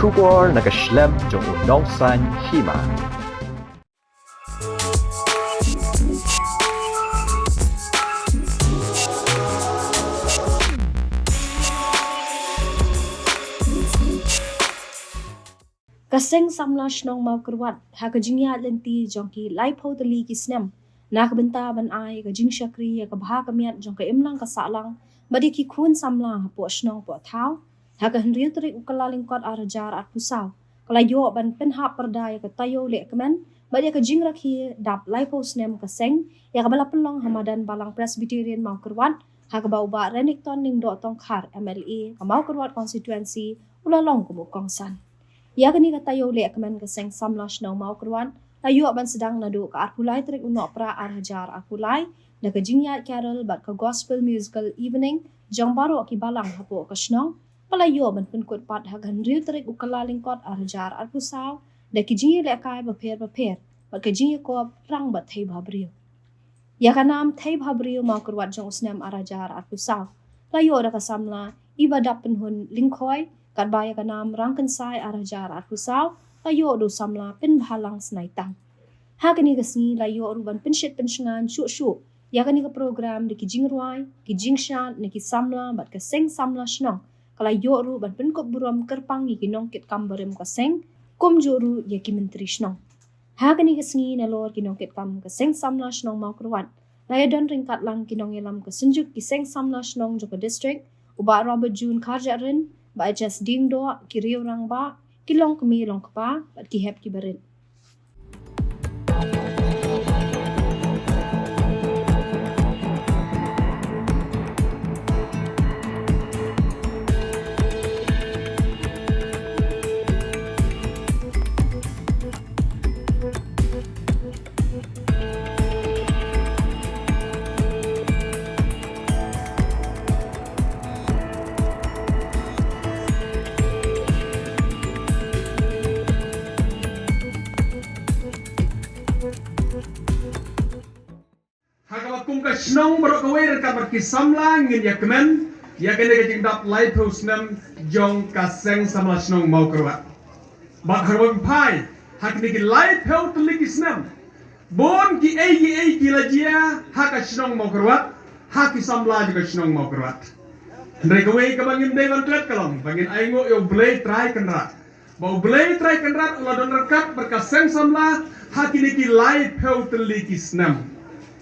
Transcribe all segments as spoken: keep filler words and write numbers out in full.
Khubor na ka shlem jong u nongsan hima. Ka Seng Samla Shnong Mawkyrwat ha ka jingïaid lynti jong ki laiphew tylli ki snem na ka bynta ban ai ka jingshakri ïa ka bha ka miat jong ka imlang ka sahlang bad ïa ki khun samla hapoh shnong poh thaw, ha ka hynriew tarik u Kyllalyngkot ar hajar arphew saw, ka la ïoh ban pynhap pyrda ïa ka taïew lehkmen bad ïa ka jingrakhe dap laiphew snem ka seng, ïa kaba la pynlong ha madan Balang Presbyterian Mawkyrwat, ha kaba u Bah Renikton Lyngdoh Tongkhar, M L A ka Mawkyrwat Constituency, u la long kum u kongsan. Ïa kane ka taïew lehkmen ka Seng Samla Shnong Mawkyrwat la ïoh ban sdang naduh ka arphew lai tarik u Nohprah ar hajar arphew lai da ka jingïaid carol bad ka gospel musical evening jong baroh ki balang hapoh ka shnong, ba la ïoh ban pynkut pat ha ka hynriew tarik u Kyllalyngkot ar hajar arphew saw da ki jingïalehkai bapher bapher bad ka jingïakop rang bad thei bhabriew. Ïa ka nam thei bhabriew Mawkyrwat jong u snem ar hajar arphew saw la ïoh da ka samla Ibadap Pynhun Lyngkhoi, katba ïa ka nam Rangkynsai ar hajar arphew saw la ïoh da u samla Pynbhalang Snaitang. Ha kane ka sngi la ïoh ruh ban pynshit pynshngaiñ shuh shuh ïa kane ka program da ki jingrwai, ki jingshad na ki samla bad ka Seng Samla Shnong ka la ïoh ruh ban pynkup burom kyrpang ïa ki nongkitkam barim ka seng, kumjuh ruh ïa ki myntri shnong. Ha kane ka sngi nalor ki nongkitkam ka Seng Samla Shnong Mawkyrwat la ïadon ryngkat lang ki nongïalam ka Synjuk ki Seng Samla Shnong jong ka district, u Bah Robert June Kharjahrin, Bah H S Diengdoh, ki riew rangbah, ki longkmie longkpa bad ki hep ki barit. Ha kaba kum ka shnong baroh kawei ryngkat bad ki samla ngin ïa kmen ïa kane ka jingdap laiphew snem jong ka Seng Samla Shnong Mawkyrwat. Bad ha kaba phai ha kine ki laiphew tylli ki snem, bun kiei kiei ki la jia ha ka shnong Mawkyrwat, ha ki samla jong ka shnong Mawkyrwat. Hynrei kawei kaba ngim dei ban klet ka long ba ngin ainguh ïa U Blei Trai Kynrad, ba U Blei Trai Kynrad u la don ryngkat bad ka Seng Samla ha kine ki laiphew tylli ki snem.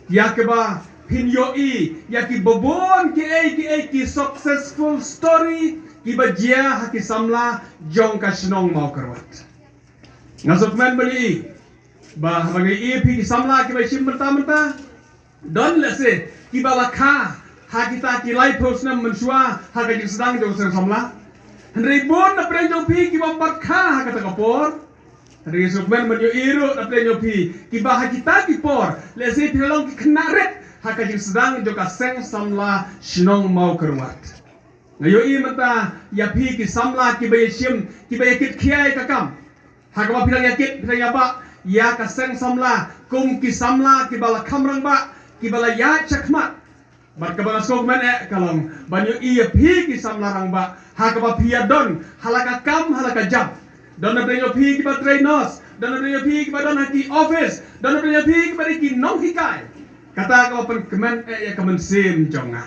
Ïa kaba phin ïohi ïa kiba bun kiei kiei ki successful story kiba jia ha ki samla jong ka shnong Mawkyrwat. Nga sngewkmen ban ïohi ba haba nga ïohi phi ki samla kiba shim mynta mynta, don lehse kiba la kha ha kita ki laiphew snem mynshuwa ha ka jingsdang jong ka Seng Samla. Hynrei bun na pdeng jong phi kiba ym pat kha ha kata ka por. Hynrei nga sngewkmen ban ïohi ruh na pdeng jong phi kiba ha kita ki por lehse phi la long ki khynnah rit ha ka jingsdang jong ka Seng Samla Shnong Mawkyrwat. Nga ïohi mynta ïa phi ki samla kiba ïashim, kiba ïakit khia ïa ka kam. Ha kaba phi dang ïakit, phi dang ïabah ïa ka Seng Samla kum ki samla kiba la kham rangbah, kiba la ïaid shakhmat. Bad kaba nga sngewkmen eh ka long ban ïohi ïa phi ki samla rangbah ha kaba phi ïadon ha la ka kam, ha la ka jam. Don na pdeng jong phi kiba trei nos, don na pdeng jong phi kiba don ha ki office, don na pdeng jong phi kiba dei ki nonghikai. Kata kaba pynkmen eh ïa ka mynsiem jong nga.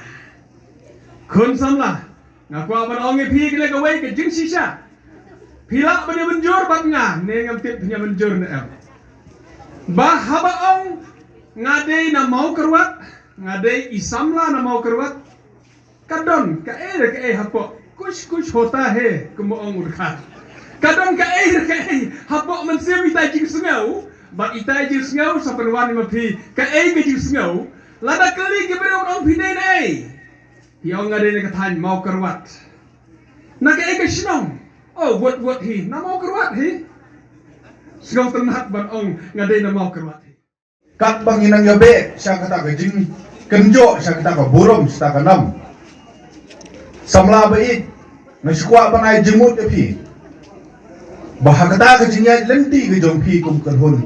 Khun samla, nga kwah ban ong ïa phi kane kawei ka jingshisha. Phi lah ban ïa mynjur bad nga, ne ngam tip phin ïa mynjur ne em. Ba haba ong nga dei na Mawkyrwat, nga dei i samla na Mawkyrwat, ka don kaei re kaei hapoh, kuch kuch hota hai, kumba ong u dkhar. Ka don kaei re kaei hapoh mynsiem ita i jingsngew, bad ita i jingsngew sa pynwan ïa ma phi kaei ka jingsngew. Lada kylli ki briew ong phi dei na ei, phi ong nga dei na ka thaiñ Mawkyrwat. Na kaei ka shnong? Oh, wot wot hi, na Mawkyrwat hi. Sngewtynnat ban ong nga dei na Mawkyrwat hi. Katba ngi nang ïabeh sha kata ka jingkynjoh, sha kata ka burom, sha kata ka nam. Samla ba ïeit, nga shu kwah ban ai jingmut ïa phi ba ha kata ka jingïaid lynti ka jong phi kum ka khun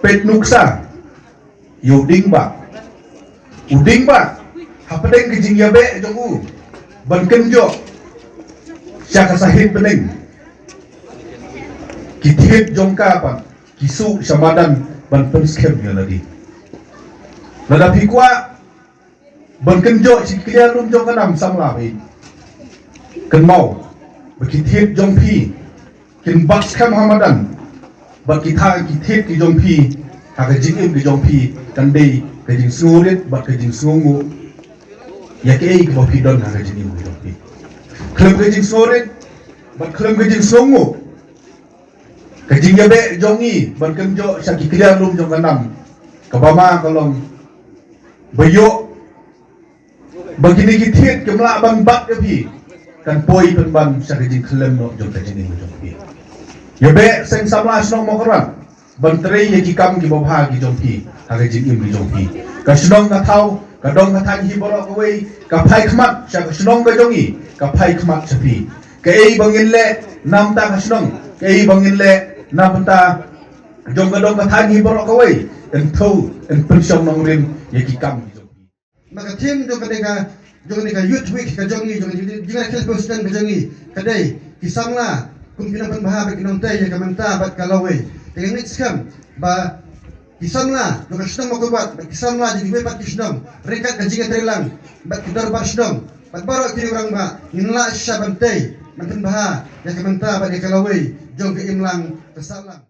peit nuksa ïa u Dieng Bah. U Dieng Bah, hapdeng ka jingïabeh jong u ban kynjoh sha ka sahit bneng, Ki thied jong ka pat ki shu sha madan ban pynskhem ïa lade. Lada phi kwah ban kynjoh sha ki kliar lum jong ka nam, samla phi kynmaw ba ki thied jong phi kin bat skhem ha madan, bad ki tha ki thied ki jong phi ha ka jingim ki jong phi kan dei ka jingsngewrit bad ka jingsngewnguh ïa kaei kaba phi don ha ka jingim ki jong phi. Khlem ka jingsngewrit bad khlem ka jingsngewnguh, ka jingïabeh jong ngi ban kynjoh sha ki kliar lum jong ka nam, kaba ma ka long ba ïoh ba kine ki thied kim lah ban bat ïa phi, kan poi pynban sha ka jingkhyllem noh jong ka jingim jong phi. Ïabeh seng samla shnong Mawkyrwat ban trei ïa ki kam kiba bha ki jong phi ha ka jingim ki jong phi. Ka shnong ka thaw, ka dong ka thaiñ hi baroh kawei ka phai khmat sha ka shnong ka jong ngi, ka phai khmat sha phi. Kaei ba ngin leh namta ka shnong, kaei ba ngin leh namta jong ka dong ka thaiñ hi baroh kawei, yn thew, yn pynshong nongrim ïa ki kam ki jong phi. Na ka theme jong kane ka, jong kane ka Youth Week ka jong ngi, jong ka jingrakhe president ka jong ngi, ka dei ki samla kum ki nongpynbha bad ki nongtei ïa ka mynta bad ka lawei. Te ngi ngeit skhem ba ki samla jong ka shnong Mawkyrwat bad ki samla jong kiwei pat ki shnong, ryngkat ka jingïatreilang bad ki dorbar shnong bad baroh ki rangbah, ngin lah shisha ban tei, ban pynbha ïa ka mynta bad ïa ka lawei jong ka imlang ka sahlang.